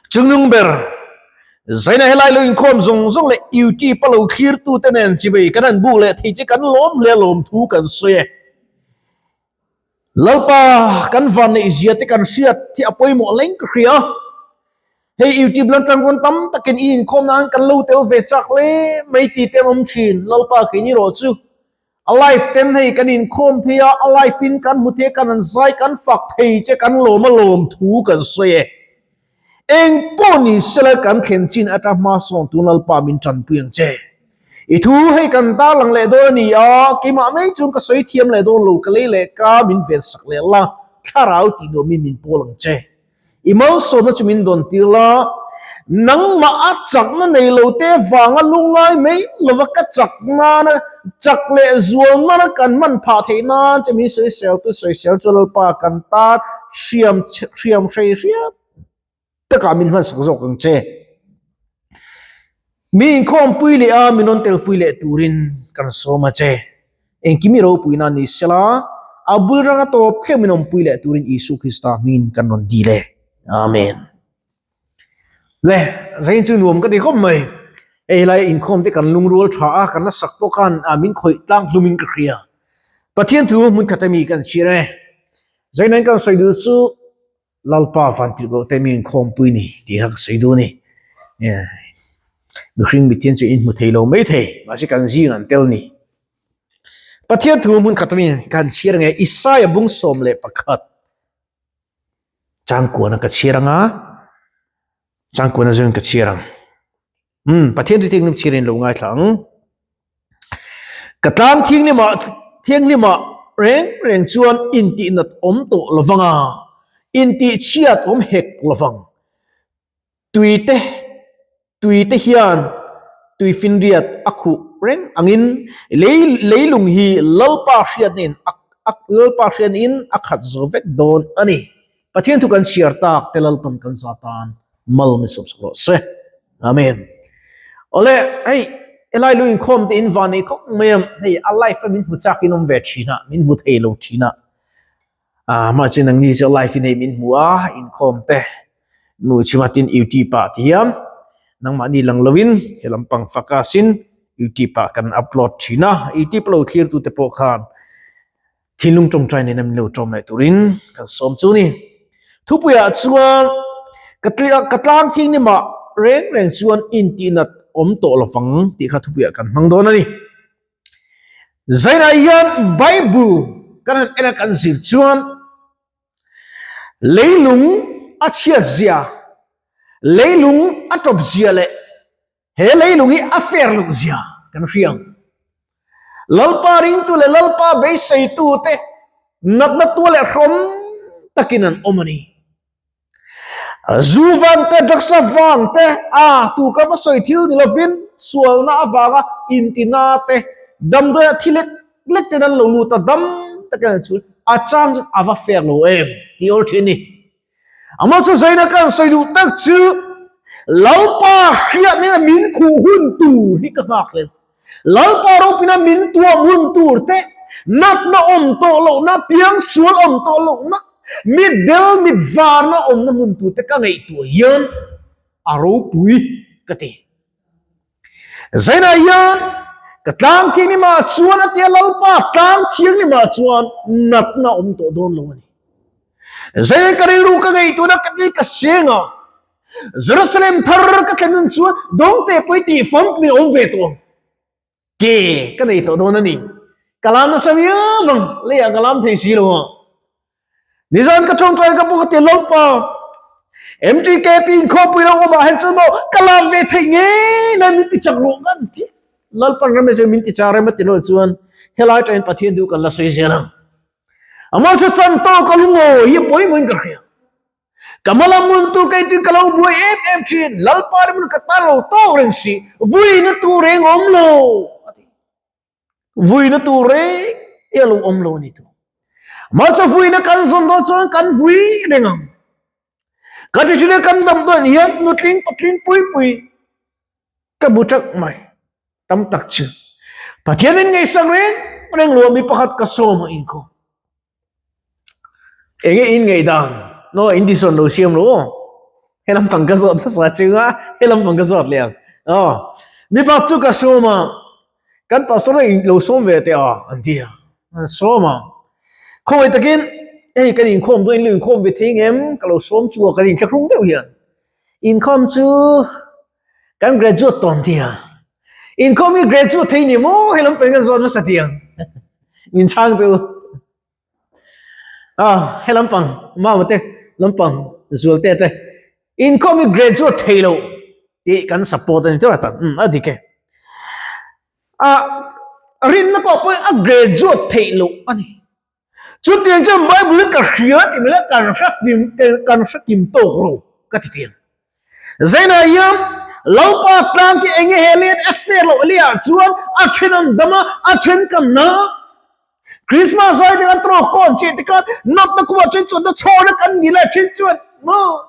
Chungnung ber, Zaina helai lo inkhawm zawng zawng leh YouTube a lo thlirtute nen chivei kan han buk leh thei che kan lawm hle lawmthu kan sawi e. Lalpa kan vanneih zia te kan hriat hi a pawimawh leng ka hria. Hei YouTube lam tang rawn tam takin i inkhawm nan kan lo tel ve chak hle mai tih te an awm thin. Lalpa keini rawh chu a live ten hei kan inkhawm thei a, a live in kan hmu thei a, kan an zai kan fak thei che kan lawm a lawm thu kan sawi e. Eng pawh ni sela kan thlen chin atang hma sawn tun Lalpa min tanpui ang che. I thu hei kan darlang leh dawn a ni a, keimah mai chuan ka sawi thiam leh dawn lo, ka lei leh ka min ven sak leh la, thlarau tih nuamin min pawl ang che. I malsawmna chu min dawn tir la, nangmah a chakna nei lo te vanga lungngai mai lova ka chak nana chak leh zual nana kan hman phah theih nan che min sawisel tu sawisel chu Lalpa kan tan hriam hriam hrei hriam takah min hmansak zawk ang che. Mi inkhawmpui leh a min rawn telpui leh turin kan sawm a che. Engkim i ropui nan ni sela, a bul ranga tawp thleng min awmpui leh turin Isu Krista hmingin kan rawn dil e. Amen. Le, zain chu nuam ka ti khawp mai. Hei helai inkhawm te kan lungrual tha a, kan la sak pawh khan a min khawih tlang hlumin ka hria. Pathian thu hmun khat ami kan chhir e. Zain kan sawi duh chu Lalpa van tirh loh te mi inkhawmpui ni tih kha ka sawi duh a ni. Mihring mithian chu in hmu thei lo mai thei, mahse kan zing an tel ni. Pathian thu hmun khat ami kan chhiar nge Isaia bung 11 changkuana ka chhiar anga changkuana zawng ka chhiar ang. Umm Pathian chu thianghlim chhirin lo ngaithla ang. Ka tlang thianghlimah thianghlimah reng reng chuan intihnat awm tawh lovang a, intihchhiat awm hek lovang. Tuite tuite hian tuifinriat a khuh reng angin lei leilung hi Lalpa hriatna in a Lalpa hriatna in a khat zo vek dawn a ni. Pathian thu kan chhiar tak te Lalpan kan za tan mal min sawm sak rawh se. Amen. Awle, hei helai lu inkhawm te in van nei khawp mai a, hei a life a min hmu chak in awm ve thin a, min hmu thei lo thin a. Ah, mahse nangni chu a life in hei min hmu a, inkhawm te nu chima tin YouTube ah ti hian nangmahni lang lovin he lampang faka sin YouTube ah kan upload thin a, YouTube lo thlir tu te pawh khan Thinlung tawngtai nena min lo tawm leh turin kan sawm chu ni. Thupuiah chuan ka ka tlang thinghlimah reng reng chuan intihnat awm tawh lovang tih kha thupuiah kan hmang dawn a ni. Zainah hian Bible kan han en a kan zir chuan leilung a chhiat zia, leilung a tawp zia leh He leilung hi a fair loh zia kan hria ang. Lalpa ringtu leh Lalpa beiseitu te natna tua leh hrawm takin an awm a ni. Zu vang te, drugs vang te, a tu ka va sawi thil ni lovin sualna avanga intina te, damdawiah thi lek lek ten an lo lut a, dam takin an chhun a chang chu a va fair lo em tih awl thin a ni. Amah chu zaina kan sawi duh tak chu Lalpa hriatna min khuh hun tur hi ka nghak hlel. Lalpa ropina min tuam hun tur te, natna awm tawh lohna, piangsual awm tawh lohna, mitdel mitvarna awmna hmun tur te ka ngaihtuah hian a ropui ka ti. Zainah hian ka tlang thianghlimah chuan a tia Lalpa tlang thianghlimah chuan natna awm tawh dawn lo a ni. Zain ka rilru ka ngaihtuahna ka ti ka seng a, Jerusalem thar ka thlen hun chuan dawngte pawh i tih famp min awm ve tawh ang. Ke ka nei tawh dawn a ni. Ka lam nasa viau ang, leiah ka lam thei si lo a. Nizan ka tawngtai ka pawh ka ti Lalpa MTKP inkhawmpui lo awmah hian chuan maw ka lam ve theih ngei nan min ti chak rawh kan ti. Lalpan rem chuan min ti chak rem a ti lo chuan helai atangin Pathian duh kan la sawi zel ang. Amah chu chan tawk a lungawi hi a pawimawhin ka hria. Ka hmalam hun tur kei tui ka lo buai em em thin, Lalpa rim ka tar lo tawk reng si, vuina tur reng awm lo a ti. Vuina tur reng i a lo awm lo a ni tu. Mahse vuina kan zawn dawn chuan kan vui reng ang. Ka ti thin a kan dam dawn hian nutling patling pui pui ka bu teuh mai tam tak chu. Pathian in ngaihsak reng reng lo a mi pakhat ka sawm a inkhawm. Enge in ngaihdan? No, in ti sawn lo siam lo aw. He lampang ka zawt hmasa chunga he lampang ka zawt leh ang. Aw, mipa chu ka sawm a, kan pastor in lo sawm ve teh a, an ti a. An sawm a. Khawngaih takin hei kan inkhawm dawn in lo inkhawm ve thei ngem ka lo sawm chu a kan inthlahrung deuh hian. Inkhawm chu kan graduate tawn ti a. Inkhawm hi graduate thei ni maw he lampang ka zawt hmasa ti ang. Min chhang tu. Ah, he lampang mama te lampang zual te te inkhawm hi graduate thei lo tih kan support ani teuh atan um a dik e a rinna pawh pawh a graduate theih loh ani chutiang chuan bible hi ka hria ti mai la kan hre fim kan hre kim tawk lo ka ti tiang Zainah hian Lalpa tlang khi enge he let a fair loh liah chuan a then an dam a, a then kan na. Christmas lai te kan trawk kawn che te khan natna kuma then chuan na chhawrna kan ni lai then chuan maw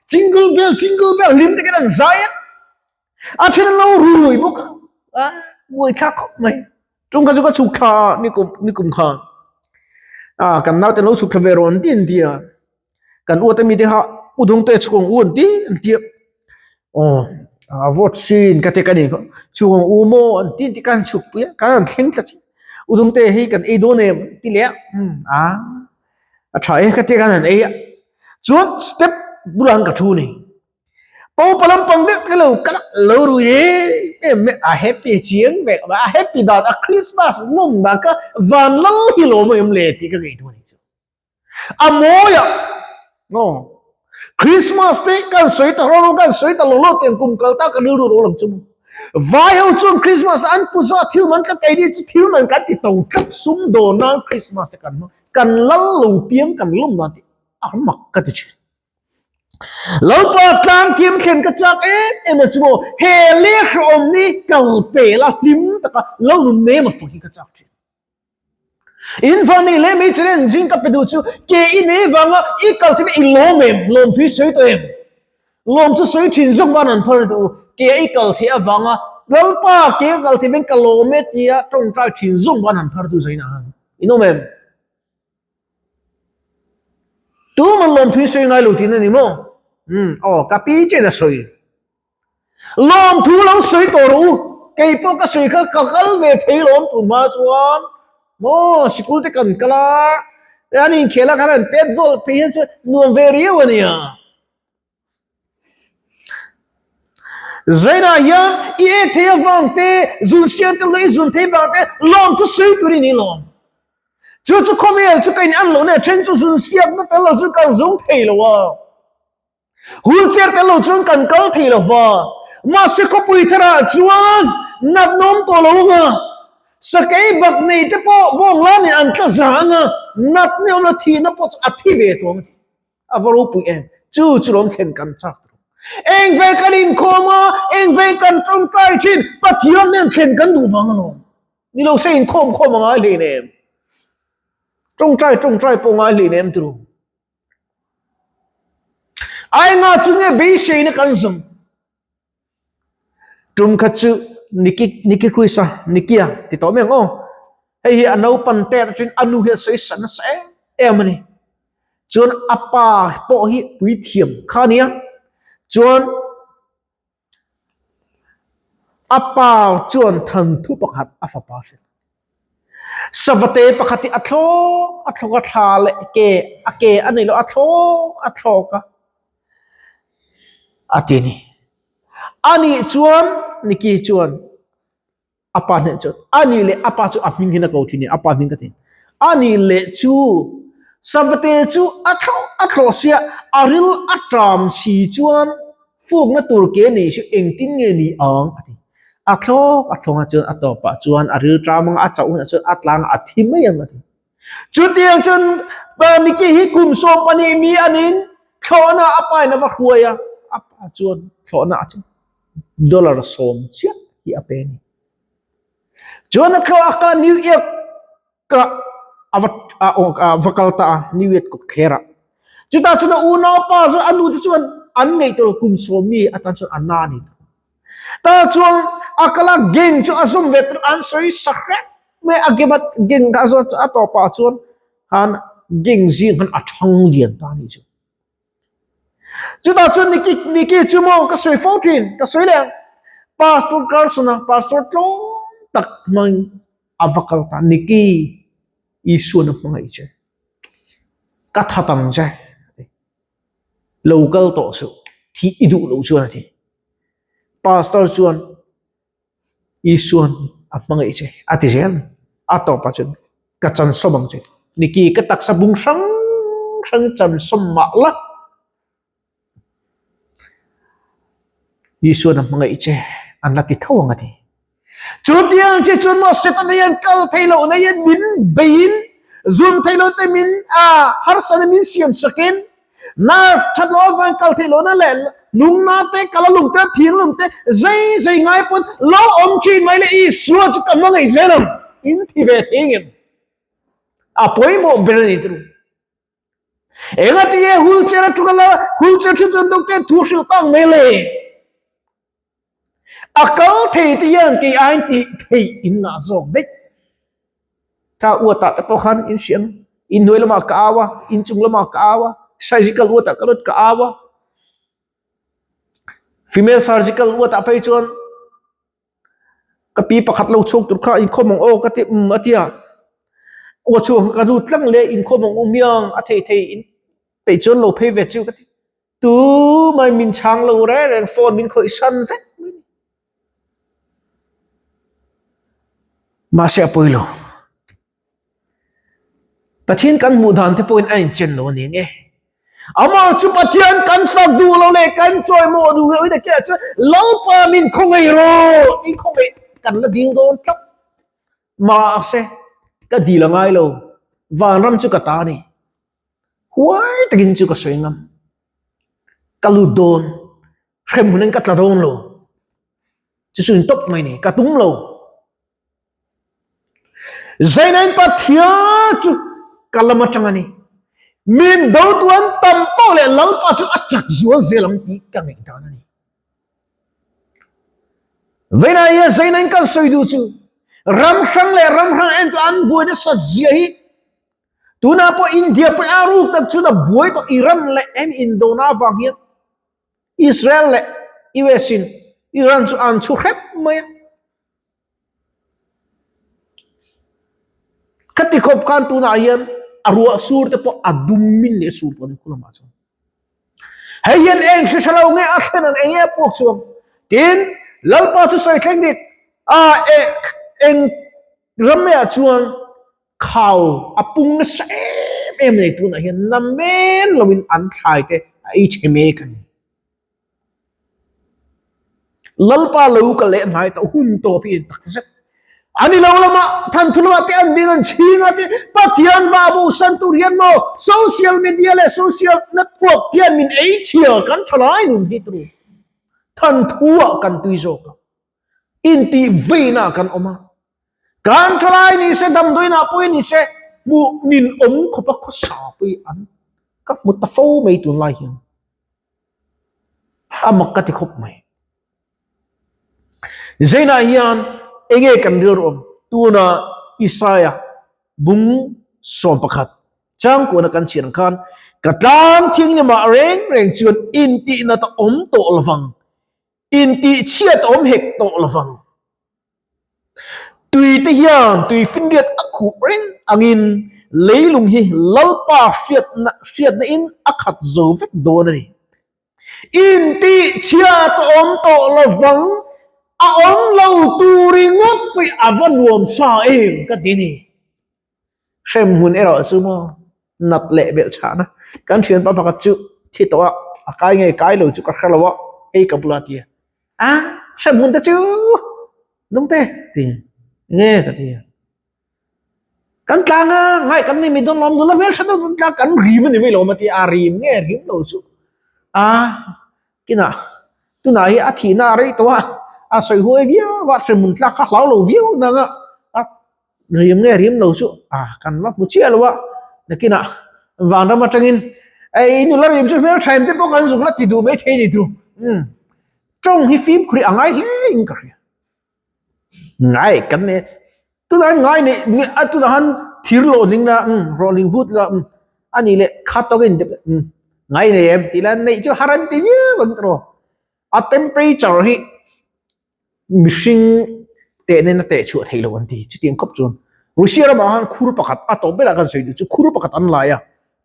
jingle bell jingle bell hlim te kan an zai a, a then an lo rui bawk a, a buai thlak khawp mai. Tung kha chu ka chhuk thla a nikum nikum khan a kan naute lo chhuk thla ve rawn ti an ti a. Kan uat ami te kha u dawng te chhung u an ti an ti a aw a vote sin ka ti ka ni kha chhung u maw an ti an ti kan chhuk pui a kan han thleng tlat u dawng te hei kan ei dawn em an ti leh a umm a a tha e ka ti a kan han ei a chuan step bulah an ka thu a ni Popa lampang deuh te lo ka lo rui em em mai a happy chiang vek a happy dan a Christmas lawm dan kha van lal hi lawm em le tih ka ngaihtuah a ni chu. A mawi a, no. Christmas te kan sawi ta ro ro kan sawi ta lo lo tiang kum kal ta ka rilru ro lang chu maw. Vai ho chuan Christmas an pu zawh thil man tlat keini chu thil man kan ti to tlat sum dawn nan Christmas te kan hmang kan lal lo piang kan lawm dan tih a mak ka ti thin. Lalpa tlang thiam thlen ka chak em em a chu maw he lehkha awm ni kal pel a hlim taka lo nun nem a fak hi ka chak thin. In van nei leh mai chuan jing ka pe duh chu ke i nei vanga i kal thei i lawm em lawm thu i sawi tawh em lawm chu sawi thin zawk van an phar duh ke i kal theih avanga lalpa ke ka kal thei veng ka lawm e tia tawngtai thin zawk van an phar duh zain a han in awm em tuman lawm thu i sawi ngai lo tihna ni maw um aw ka pi chen a sawi Lawmthu lo sawi tawh rawh u, kei pawh ka sawi kha ka kal ve thei lawm tun hma chuan maw sikul te kan kal a, an inkhel a khan an pet goal phei hian chuan nuam ve riau a nia. Zainah hian i ek thei avang te, zun siam te leh i zun thei vang te lawmthu sawi turin i lawm. Chu chu khawvel chu ka in an loh nge then chu zun siakna tel lo chu kan zung thei lo a. Wheelchair tel lo chuan kan kal thei lo va, mahse khawpui tharah chuan natna awm tawh lo ang a, sakei bak nei te pawh bawng la nen an tla za ang a, natna awm lo thihna pawh chu a thi ve tawh ang a ti. A va ropui em! Chu chu lawm thlen kan chak tur. Eng vel kan inkhawm a, eng vel kan tawngtai thin, Pathian nen thlen kan duh vang alawm. Ni lo se inkhawm khawm a ngai hleinem. Tawngtai tawngtai pawh ngai hleinem turu. Ai nga chu nge beiseina kan zawm? Tum khat chu Niki Niki Krista Nikia ti tawh mai ang aw. Hei hi a naupan te atangin a nu hian sawi sa nasa em em a ni. Chuan a pa pawh hi puithiam kha a nia. Chuan A pa chuan thanthu pakhat a fapa hrilh. Savate pakhat hi a thlawk a thlawk a thla leh ke a ke a nei lo a thlawk a thlawk a a ti a ni. Anih chuan Niki chuan A pa hneh chuan, A nih leh a pa chu a hming hian a ko thin i, a pa hming ka ti. A nih leh chu Savate chu a thlawh a thlawh sia, a ril a ṭam si chuan fukna tur ke nei chu engtin nge ni ang? a ti. A thlawk a thlawng a chuan a tawpah chuan a ril ṭam ang a, a chauh hunah chuan a tlang a thi mai ang a ti. Chutiang chuan Niki hi kum 12 mi anin thlawhna a pa in a va hruai a, a pa chuan thlawhna a chu dollar 10 chiah hi a pe a ni. Chuan a thlawh a kal a New York ka a va a va kal ta a New York kawtthler ah. Chutah chuan a unaupa chu a nu te chuan an neih tawh lo kum 10 mi atan chuan a na a ni tawh. Tah chuan a kal a gang chu a zawm ve tawh an sawi sa hrep mai a game a gang a zawm a tawpah chuan han gang zing khan a thang lian ta a nih chu. Chutah chuan Niki, Niki chu maw ka sawi fo thin, ka sawi leh ang. Pastor Carson-a, Pastor tlawm tak hmangin a va kal ta, Niki, Isuan a hmangaih che. Ka that ang che. Lo kal tawh suh, thih i duh loh chuan a ti. Pastor chuan Isuan a hmangaih che a ti zel a ni. A tawpah chuan ka chansawm ang che. Niki ka taksa bung hrang hrang chansawm mah la. Isuan a hmangaih che an la ti tho ang a ti. Chu tiang che chuan maw Setana hian kal thei loh na hian min beiin zum thei loh te min a harsana min siam sakin Nerve that loh avang kal theih lohna leh lungna te, kala lung te, thing lung te, zei zei ngai pawn lo awm thin mai le Isua chu ka hmangaih zel ang in ti ve thei ngem? A pawimawh ber a ni turu. Engatinge wheelchair atanga la wheelchair thu chuan doctor thu hrilh tak mai le? A kal thei te hian kei aiin tih theih in ngah zawk daih. Ka uatah te pawh khan in hria ang, inhnuai lamah ka au a, inchung lamah ka au a, surgical uatah ka lut ka au a. Female surgical uatah phei chuan ka pi pakhat lo chhuak tur kha inkhawm ang aw ka ti um a ti a. Ua chhuak ka lut tlang leh inkhawm ang um hiang a thei thei in peih chuan lo phei ve chu ka ti. Tu mai min chhang lo reng reng phone min khawih san vek mai ni. Mahse a pawi lo. Pathian kan hmuh dan te pawhin a inchen lo a ni nge. Amah chu Pathian kan fak duh lo leh kan chawimawh duh lo in a keh chuan Lalpa min khawngaih rawh min khawngaih kan la dil dawn tlat. Mahse ka dil a ngai lo. Vanram chu ka ta a ni. Huai takin chu ka sawi ngam. Ka lut dawn, hrem hunin ka tla dawn lo. Chu chu in tawp mai ni, ka tum lo. Zainain Pathian chu ka lam atang a ni. Min do tu an tam pawh leh Lalpa chu a chak zual zel ang tih ka ngaihdan a ni. Vainah hian zainain kan sawi duh chu ram hrang leh ram hrang en tu an buai nasat zia hi Tunah pawh India pawh a ruk tak chuan a buai tawh Iran leh an indona avang hian Israel leh US in Iran chu an chhu hrep mai a. Khati khawp khan tunah hian a ruah sur te pawh a dum in leh sur tawh a ni khu lamah chuan. Hei hian eng hre hre lo nge a thlen ang eng nge a puak chuang. Tin, Lalpa chu sawi thleng dik a eng rameiah chuan Khau a pung nasa em em nei tunah hian na men loin an thlai te a ei chhe mek a ni. Lalpa lo ka leh hnai ta hun tawp hi tak zet. Ani lo lama thanthu lama te an ding an chhing a te Pathian va bo san tur hian maw social media leh social network hian min ei chhia kan thalai nun hi turu. Thanthu ah kan tui zawk a. Intih veina kan awm a. Kan thalai ni se, damdawiinah pawh ni se, hmuh nin awm khawpa khawsa pawh an ka hmu ta fo mai tunlai hian. A mak ka ti khawp mai. Zainah hian enge kan rilru awm? Tuna Isaiah bung 11 changkuana kan chhiar ang khan ka tlang thianghlimah reng reng chuan intihna ta awm tawh lovang, intihchhiat awm hek tawh lovang. Tui te hian tui finriat a khuh reng angin leilung hi Lalpa hriatna hriatna in a khat zo vek dawn a ni. Intihchhiat a awm tawh lovang, a awm lo tur ringawt pawh a va nuam sa em ka ti a ni. Hremhmun erawh chu maw nat leh belh chhahna kan thianpa pakhat chu thi tawh a, a kai nge kai lo chu ka hre lo a, hei ka bula ti a, a hremhmun te chu lungte ti nge ka ti a, kan tlang a ngai kan nei mai dawn lawm nula hmel tha deuh dawn tlang kan rim a ni mai lawm a ti a, rim nge rim lo chu a kinah tunah hi a thihna a rei tawh a, a sawi huai viau a hremhmun tlak kha hlau lo viau nang a. Rim nge rim lo chu a kan va hmu chiah lo a, nakinah vanram atangin ei nula rim chu hmel tha em te pawh kan zuk la ti duh mai thei ni chu umm tawng hi fimkhur hi a ngai hle in ka hria ngai kan nei tunah hian ngai nei a tunah han thir lawh hling la umm rawh hling vut la umm a nih leh kha tawk in umm. Ngai nei em tih la neih chu har an ti viau ang tiraw. A temperature hi mihring teh nen a teh chhuah theih loh an ti. Chutiang khawp chuan Russia ramah khan khur pakhat a tawp berah kan sawi duh chu khur pakhat an lai a,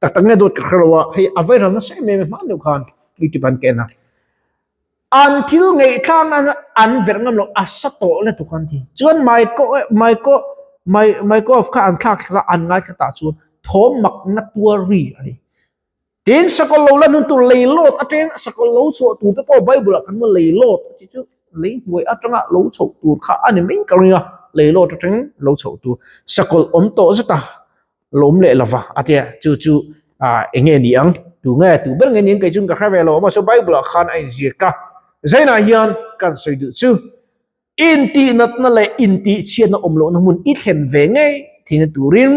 tak tak nge dawt ka hre lo a, hei a viral nasa em em a hman deuh khan YouTube an ken a. An thil ngaihthlak nan an verh ngam loh a sa tawh lutuk an ti. Chuan Maiko Maiko Maikov kha an thlak thlak a, an ngaithla tah chuan thawm mak na tuar ri a ni. Tin, sakawlh lo la hnun tur lei lawt ateng sakawlh lo chhuah tur te pawh Bible ah kan hmu lei lawt a chi chu lei hnuai atanga lo chhoh tur kha a ni mai ka ring a, lei lawt atang lo chhoh tur sakawlh awm tawh zet a lawm leh lova a tia chu chu ah eng nge ni ang tu nge tu ber nge ni ang kei chuan ka hre ve lo a mahse Bible ah khan a inziak a, zainah hian kan sawi duh chu. Intihnatna leh intihchhiatna awm lohna hmun i thlen ve ngei theihna turin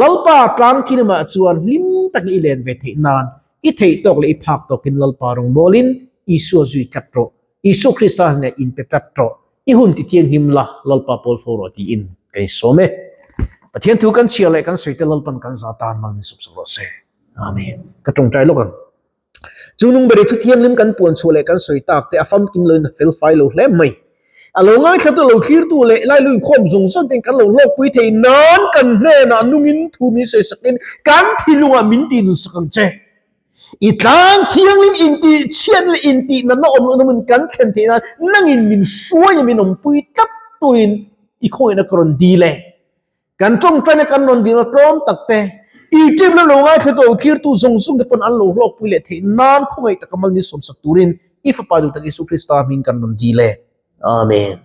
Lalpa tlang thinamah chuan hlim takin i len ve theih nan i theih tawk leh i phak tawkin Lalpa rawngbawlin Isua zui tlat rawh, Isua Krista hnenah inpe tlat rawh, i hun ti thianghlim la Lalpa pawl fo rawh tiin kan insawm e. Pathian thu kan chhiar leh kan sawi te Lalpan kan za tan mal min sawp sak rawh se. Amen. Ka tawngtai lawk ang. Chu nungberi thu thianghlim kan puan chhuah leh kan sawi tak te a famkim loin a fel fai lo hle mai. A lo ngaithlatu lo thlirtu leh lailu inkhawm zawng zawng ten kan lo hlawkpui thei nan kan hnenah nungin thu min sawi sakin kan thilungah min tih nun sak ang che. I tlang thianghlim intih chhiat leh intih natna awm lohna hmun kan thlen theih nan nangin min hruai a min awmpui tlat turin i khawngihna ka rawn dil e. Kan tawngtaina kan rawn dil a tlawm tak te, YouTube lam lo ngaithla tu lo thlirtu zawng zawng te pawn an lo hlawkpui leh theih nan khawngaih taka mal min sawmsak turin i Fapa duh tak Isu Krista hming kan rawn dil e. Amen.